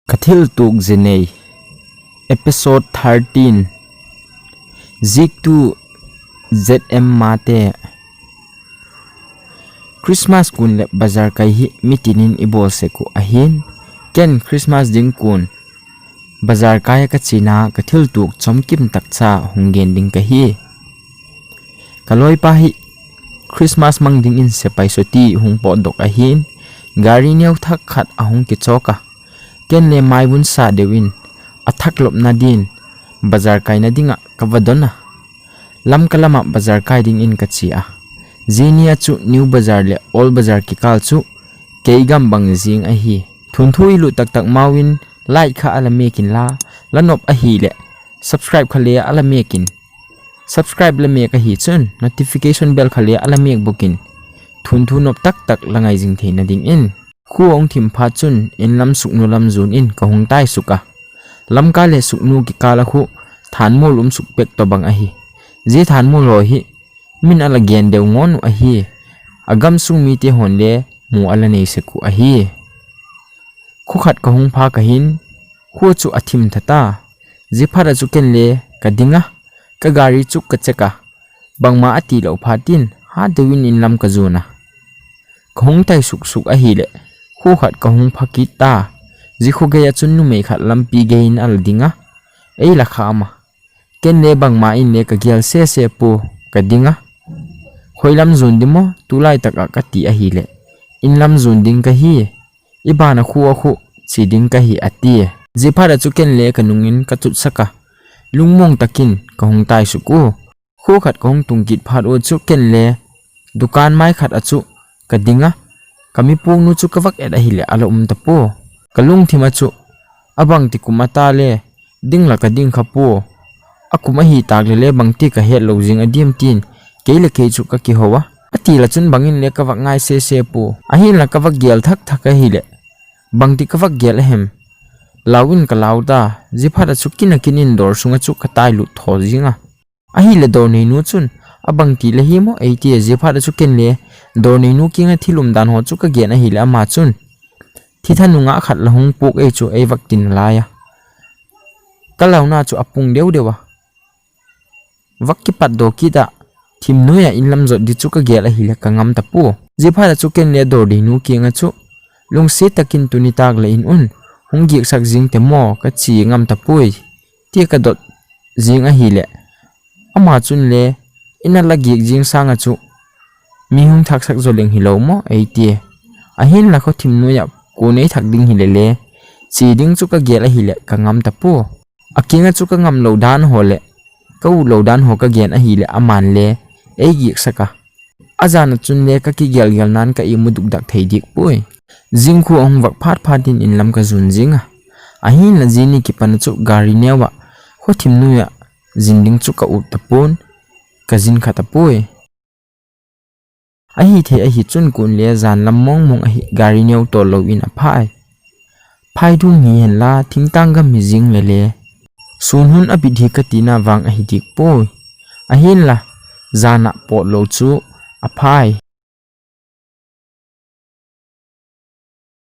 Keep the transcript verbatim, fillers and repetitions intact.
Ka thil tuak zinei, episode thirteen. Ziktu Z M Mate. Christmas kuan leh bazar kai hi mitin in i bawl sek uh ahi'n, ken Christmas ding kuan bazar kai ah ka chiana ka thil tuak chomkim tak cha hung gen ding ka hi. Ka lawipa hi Christmas mang dingin sepai sawti hung pawtdok ahi'n, gari neu thak khat a hung kichawk a, ken le mai vun sa deu in a thak lopna din bazar kaina ding ah ka va don a. Lamka lam ah bazar kai dingin ka chia a, zia ni ah chu New Bazar leh Old Bazar kikâl chu kei gam bang zing ahi. Thunthu i lut tak tak mau in like kha a la mêk inla, la nop ahileh subscribe kha le a la mêk in. Subscribe la mêk ahi chun notification bell kha le a la mêk bawk in, thunthu nop tak tak la ngai zing theina dingin. Khua hung thim phat chun inlam suknu lam zuan in ka hung tai suk a. Lamka leh suknu kikâl ah khu thanmual um suk pek tawhbang ahi. Zia thanmual haw hi min a la gen deu ngawn uh ahi. A gamsung mite haw'n le mu a la nei sek uh ahi. Khua khat ka hung phâk a hin, khua chu a thim tha ta. Ziaphat ah chu ken le ka ding a, ka gari chu ka check a, bangma a ti lo phat in hat deu in inlam ka zuan a. Ka hung tai suk suk ahileh, khua khat ka hung pha kit ta. Zia khua gei ah chun numei khat lampi gei in a la ding a, ei la khâm a. Ken le bangma in le ka gel sese pua, ka ding a. Khoi lam zuan di maw, tulai tak ah ka ti ahileh, inlam zuan ding ka hi, i ban ah khua ah khu chia ding ka hi a tia. Ziaphat ah chu ken le ka nung in ka tutsak a, lungmuang tak in ka hung tai suk ua. Khua khat ka hung tung kit phat ua chu ken le dukan mai khat ah chu ka ding a, ka mi puaknu chu ka vak et ahileh a la um ta pua. Ka lungthim ah chu, a bangti kum a ta le ding la ka ding kha pua, a kum ahi tâk leh le bangti ka hetlo zing a diam tin, kei leh kei chu ka kiho a. A ti la chun bang in le ka vak ngai sese pua, ahinla ka vak gel thak thak ahileh, bangti ka vak gel a hem, lau in ka lau ta. Ziaphat ah chu kin a kin in dawr sung ah chu ka tai lut thaw zing a. Ahileh dawr neinu chun, a bangti la hi maw ei tia. Ziaphat ah chu ken le dawr neinu kiang ah thil umdan haw chu ka gen ahileh ama chun, thitha nungak khat la hung puak ei chu ei vak tin lai a. Ka launa chu a pung deu deu a, vak kipatdaw kit ah, thim nuai ah inlam zot di chu ka gel ahileh ka ngam ta pua. Ziaphat ah chu ken le dawr neinu kiang ah chu, lungsiat tak in tuni tâk leh in un hung giaksak zing te maw ka chi ngam ta puai, tia ka dot zing ahileh, ama chun le, in a la giak zing sâng ah chu mi hung thaksak zaw leng hilo maw ei tia. Ahinla khaw thim nuai ah kuan ei thak ding hileh le, chia ding chu ka gel ahileh ka ngam ta pua. A kiang ah chu ka ngamlo dan haw leh ka utlo dan haw ka gen ahileh ama'n le ei giaksak a. A jan ah chun le ka kigel gelna'n ka imu dukdak thei diak puai. Zingkhua a hung vak phat phat in inlam ka zuan zing a. Ahinla zia ni kipan ah chu gari neu ah khaw thim nuai ah zin ding chu ka ut ta pua'n, ka zin kha ta puai. Ahi thei ahi chun kuan le jan lam mawng mawng ahi gari neu tawl lo in a phai. Phaidung hi henla thingtâng gam hi zing leh le, sûn hun a bit hi ka tina vang ahi diak puai. Ahinla, jan ah pawt lo chu a phai.